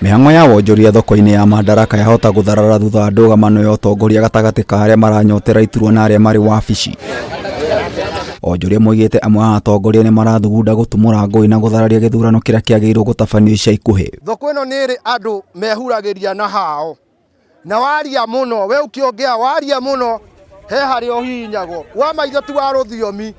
Mĩhang'o ya wonjoria thoko-inĩ ya Madaraka yahota gũtharara thutha wa ndũgamano ya ũtongoria gatagatĩ ka arĩa maranyotera iturwa na arĩa marĩ wabici. Onjoria moigĩte amwe a atongoria nĩ marathugunda gũtumũra ngũĩ na gũthararia gĩthurano kĩrĩa kĩagĩrĩirwo gũtabanio ica ikuhĩ. Thoko ĩno nĩ ĩrĩ andũ mehuragĩria na hao na waria mũno we ũkĩongea waria mũno he harĩa ũhihinyagwo wa maitho ti wa rũthiomi.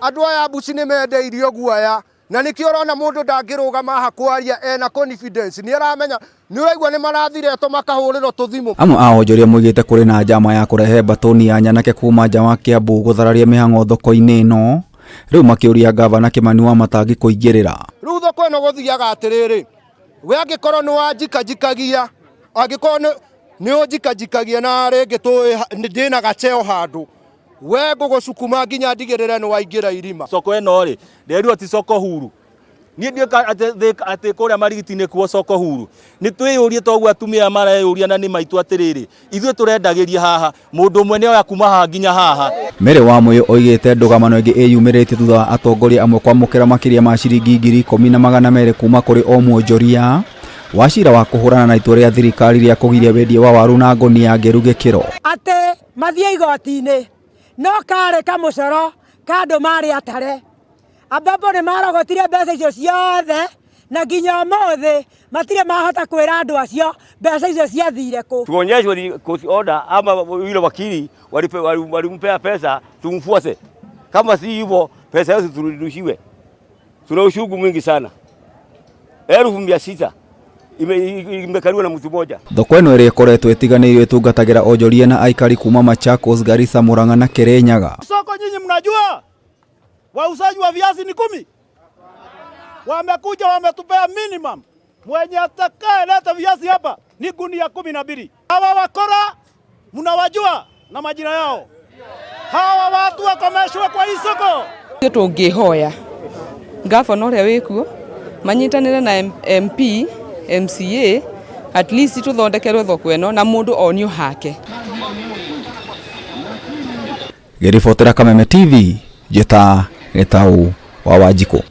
Andũ aya mbuci nĩ mendeirio guoya na nĩkĩo ũrona mũndũ ndangĩrũgama haha kwaria ena confidence, nĩ aramenya nĩ ũraigua nĩ marathiretwo makahũrĩrwo tũthimũ. Amwe a onjoria moigĩte kũrĩ na njama ya kũrehe mbatũni ya nyanake kuma nja wa Kiambu gũthararia mĩhang'o thoko-inĩ ĩno, rĩu makĩũria ngavana Kĩmani Wamatangi kũingĩrĩra. Rĩu thoko ĩno gũthiaga atĩrĩrĩ, we angĩkorwo nĩ wanjikajikagia, angĩkorwo nĩ ũnjikajikagia na rĩngĩ ndĩna gacheo handũ, we ngũgũcukuma nginya ndigĩrĩre nĩ waingĩra irima. Soko ĩno rĩ, nderirwo ti soko huru. Niĩ ndiũĩ atĩ kũrĩa Marigiti nĩkuo soko huru. Nĩ twĩyũrie toguo atumia mareyũria na nĩ maitũ atĩrĩrĩ, ithuĩ tũrendagĩria haha, mũndũ ũmwe nĩ oya kuma haha nginya haha. Mary Wamũyũ oigĩte ndũgamano ĩngĩ ĩyumĩrĩtie thutha wa atongoria amwe kwamũkĩra makĩria ma ciringi 10,200 kuma kũrĩ o mwonjoria wa cira wa kũhũrana na itua rĩa thirikari rĩa kũgiria wendia wa waru na ngũnia ngĩru gĩkĩro. Atĩ mathiĩ igoti-inĩ no karĩ kamũcoro ka andũ marĩ atare. Ambombo nĩ marogotire mbeca icio ciothe na nginya ũmũthĩ matirĩ mahota kwĩra andũ acio mbeca icio ciathire kũ. Tuonyeshwe court order ama yule wakili walimpea pesa tumfuate, kama si hivyo pesa yetu turudishiwe. Tuna ushungu mwingi sana, 600,000 imekaliwa na mtu mmoja. Thoko ĩno ĩrĩa ĩkoretwo ĩtiganĩirio ĩtungatagĩra onjoria na aikari kuma Machakos, Garissa, Murang'a na Kirinyaga. Soko nyinyi mnajua wauzaji wa viazi ni 10 wamekuja wametupea minimum, mwenye atakayeleta viazi hapa ni gunia 12. Hawa wakora mnawajua na majina yao, hawa watu wakomeshwe kwa hii soko. Tũngĩhoya ngavana ũrĩa wĩkuo manyitanĩre na MP, MCA, at least tũthondekerwo thoko ĩno na mũndũ onio hake. Ngĩribotera Kameme TV, njĩta Gĩtaũ wa Wanjikũ.